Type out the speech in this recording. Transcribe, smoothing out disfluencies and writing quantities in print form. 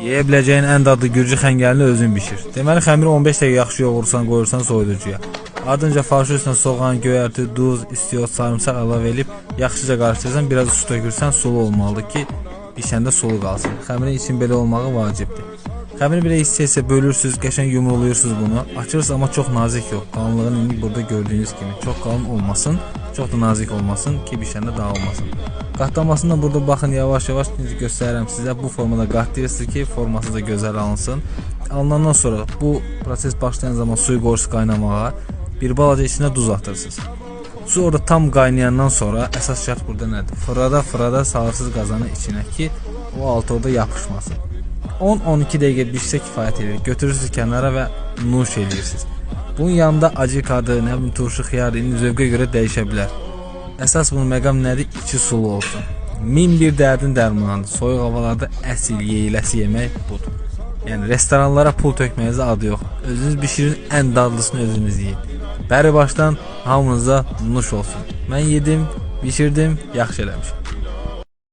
Yeyə biləcəyin ən dadlı gürcü xəngəlini özün bişir. Deməli xəmiri 15 dəqiqə yaxşı yoğurursan, qoyursan soyuducuya. Ardınca farşı üstünə soğan, göyərti, duz, istiot, sarımsaq əlavə edib yaxşıca qarışdırırsan, biraz su tökürsən, sulu olmalıdır ki, bişəndə sulu qalsın. Xəmirin için belə olmağı vacibdir. Xəmiri belə hissə-hissə bölürsüz, qəşəng yumruluyursunuz bunu. Açırsınız amma çox nazik yox. Qalınlığını indi burada gördüyünüz kimi çox qalın olmasın, çox da nazik olmasın ki, bişəndə dağılmasın. Qatlamasını da burada baxın yavaş-yavaş necə göstərirəm sizə. Bu formada qatlayırsınız ki, forması da gözəl alınsın. Alınandan sonra bu proses başlayan zaman suyu qoyursunuz qaynamağa. Bir balaca içinə duz atırsınız. Su orada tam qaynayandan sonra əsas şərt burada nədir? Fırada-fırada salırsınız qazanı içinə ki, o altı orada yapışmasın. 10-12 dəqiqə bişsə kifayət edir. Götürürsünüz kənara və nuş eləyirsiniz. Bunun yanında acikadır, nə bilim turşu xiyardır, indi zövqə görə dəyişə bilər. Əsas bunun məqam nədir? İçi sulu olsun. Min bir dərdin dərmanıdır. Soyuq havalarda əsl yeyiləsi yemək budur. Yəni restoranlara pul tökməyinizə adı yox. Özünüz bişirin, ən dadlısını özünüz yeyin. Bəri başdan hamınıza nuş olsun. Mən yedim, bişirdim, yaxşı eləmişəm.